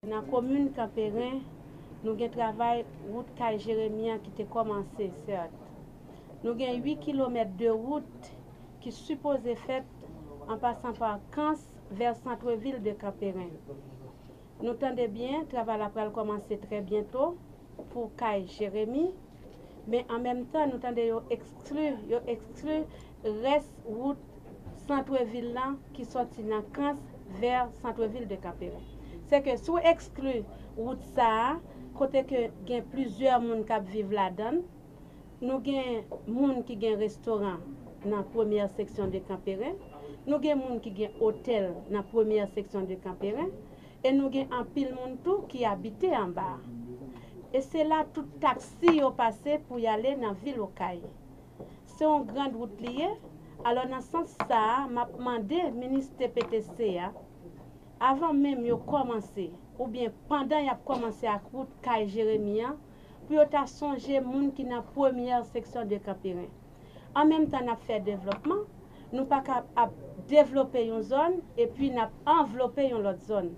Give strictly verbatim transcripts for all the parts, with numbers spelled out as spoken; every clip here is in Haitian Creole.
Nan komin Kanperen, nou gen travay wout kay Jeremi an ki te kòmanse, sèt. Nou gen uit kilomèt de wout ki sipoze fèt an pasan pa Kans vè santvil de Kanperen. Nou tande byen, travay la pral kòmanse trè byento pou kay Jeremi, men an menm tan nou tande yo ekskli, yo ekskli rès wout santvil lan ki sòti nan Kans vè santvil de Kanperen. Se ke si w ekskli wout sa a, kote ke gen plizyè moun k ap viv ladan l, nou gen moun ki gen restoran nan premyè seksyon de Kanperen, nou gen moun ki gen otèl nan premyè seksyon de Kanperen, e nou gen anpil moun tou ki abite anba a. E se la tout taksi yo pase pou y ale nan vil Okay. Se yon grand wout li ye. Alò, nan sans sa a, m ap mande minis T P T C a, avan menm yo kòmanse, oubyen pandan y ap kòmanse ak wout kay Jeremi an, pou yo ta sonje moun ki nan premyè seksyon de Kanperen. An menm tan n ap fè devlopman, nou pa ka ap devlope yon zòn epi n ap anvlope yon lòt zòn.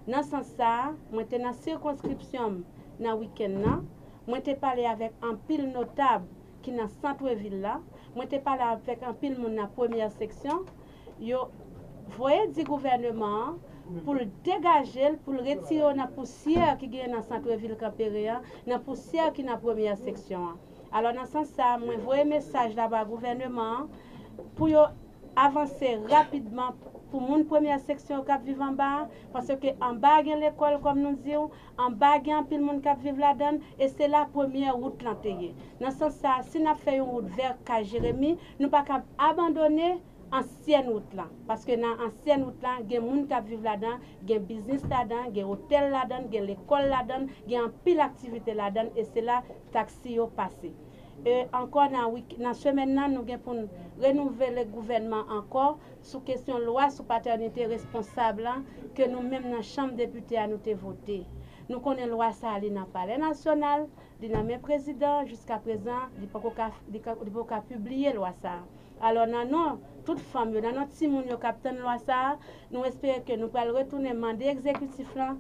Nan sans sa a, mwen te nan sikonskripsyon m nan wikenn nan, mwen te pale avèk anpil notab ki nan santvil la, mwen te pale avèk anpil moun nan premyè seksyon, yo voye di gouvèneman an pou l degaje l, pou l retire yo nan pousyè ki genyen nan santvil Kanperen an, nan pousyè ki nan premyè seksyon an. Alò, nan sans sa a, mwen voye mesaj la ba gouvèneman an pou yo avanse rapidman pou moun premyè seksyon yo k ap viv anba a, paske anba a gen lekòl, kòm nou di w, anba a gen anpil moun k ap viv ladan l, e se la premyè wout lan te ye. Nan sans sa a, si n ap fè yon wout vè kay Jeremi, nou pa ka abandone ansyèn wout lan, paske nan ansyèn wout lan, gen moun k ap viv ladan, gen biznis ladan, gen otèl ladan, gen lekòl ladan, gen anpil aktivite ladan, e se la taksi yo pase. E ankò nan wik, nan semèn nan, nou gen pou n renouvle gouvènman ankò sou kesyon lwa sou patènite responsab lan ke nou menm nan Chanm Depite a nou te vote. Nou konnen lwa sa a li nan Palè Nasyonal, li nan men prezidan, jiska prezan, li poko ka, li ka, li poko ka pibliye lwa sa a. Alò, nan non tout fanm yo, nan non timoun yo k ap tann lwa sa a, nou espere ke nou pral retounen mande egzekitif lan